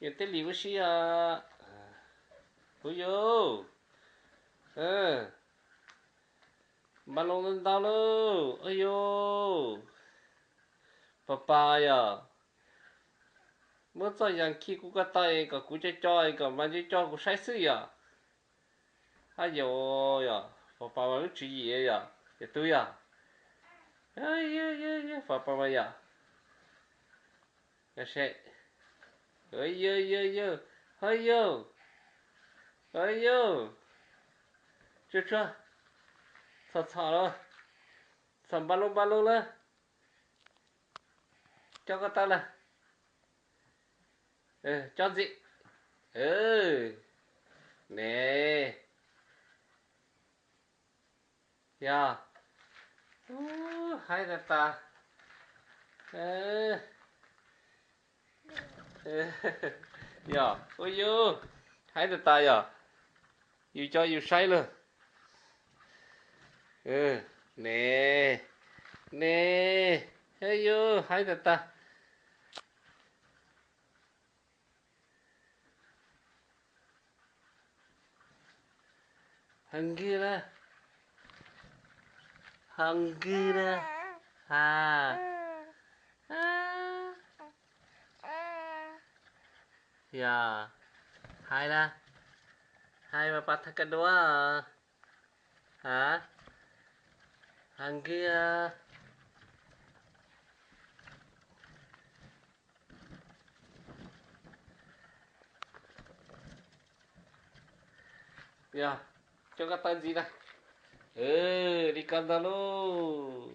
Yog tej li ua si os. Ua yus, npa loo ntau lauj, ua yus, pas pas yom. Muab txoj yas khi kuv ko taw kom kuv co co kom mas nco co kuv saib xwb yom. Hab yus yom, pas pas mas lub tswv yim yom, yog tub yom. Pas pas mas yom. Yus, yus, yus, hab yus, hab yus, tsuag tsuag, txhom txhom lauj, txhom npa loo npa loo lauj. Co ko taw lawm. Co ntxiv. Ne, yog, haib tas tas. Yog ua yus, haib tas tas yom. Yus co yus saib lauj. Ne, ne, hab yus, haib tas tas. Hab nkig na, hab nkig na, ha. Yog, haib na, haib mas pas thaj kaj duab. Ha, hab nkig. Yog, co ko taw ntxiv na. Li ko ntag lauj.